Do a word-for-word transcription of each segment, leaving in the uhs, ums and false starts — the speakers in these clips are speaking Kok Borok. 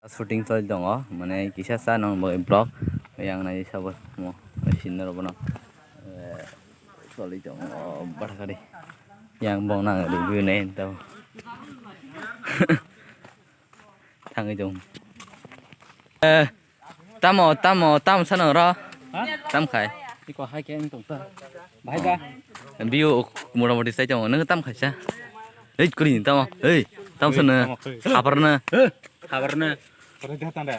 Shooting choli tongo, mane kisa sa nang bai vlog yang nai sabo mo sinno robono, eh, choli tongo bathakari yang bong nang review nai tamo thangwi tong. Eh, tamo, tamo, tamo sano ro? Ha? Tam khai? Iko hai khe wng tong ta. Bahai ba? View motamoti sai tongo, nang tam khaisa? Ei, kuri tamo, ei, tam sano, tamo, kuri. Habar na. Habar na. Kore de tanda.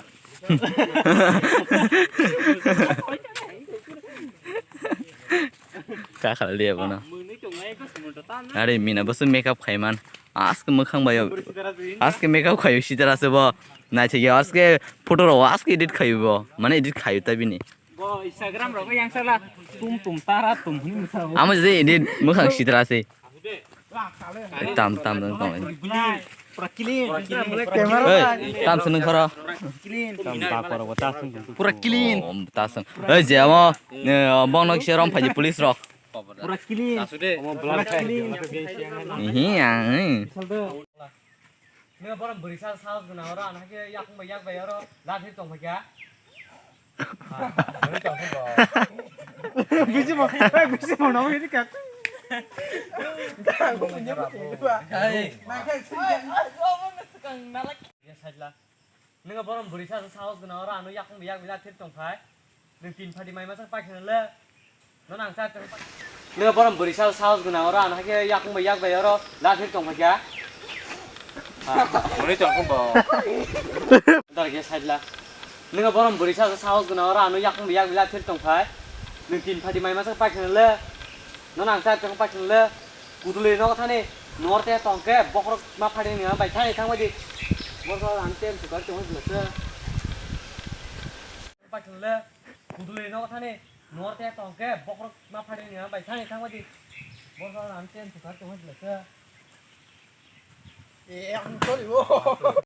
Ka khala liya bono. Are mina boso makeup khaiman. Aske mwkhang bayo. Aske makeup khayo sitara se bo. Naithok ya aske photo ro aske edit khayo bo. Mane edit khayo ta bini. Bo Instagram rok yang sala tum tum tara tum hini misa. Amo je edit mwkhang sitara se. Tam, tam, tam, tam. Pura clean. Pura clean. Hey, tam swnung khoro. Clean. Tam bakor bo ta sung. Pura clean. Oh, ta sung. Hey, je amo, eh, bong nok se rom phaji police rok. Pura clean. Pura clean. Hi, ang, eh. Nang borom bwrwi sa sahos gwnang oro, ano hakhe yakung bai yak bai oro lathi tong phaikha. Bisi mo, eh, bisi mo, no, ini kak. Nang borom bwrwi sa sahos gwnang oro, ano yakung bai yak bai lathi tong phai. Nang tin phati mai masa paikha le. Nono ang cha tong. Nang borom bwrwi sa sahos gwnang oro, ano hakhe yakung bai yak bai oro lathi tong phaikha. Muni tong kho bo. Dar ge side la. Nang borom bwrwi sa sahos gwnang oro, ano yakung bai yak bai lathi tong phai. Nang tin phati mai masa paikha le. Nono ang cha tong paikha le. Kudulwi nogo thani. Norte tong khe bokhorok ma phadi ni bai thani thang bai di. Bokhorok ang tem sukar tong bai. Paithungle kudulwi nogo thani norte tongke bokhorok ma phari ni bai thani thangma di. Bokhorok ang chen thukar tongma jilasa. E ang chori bo.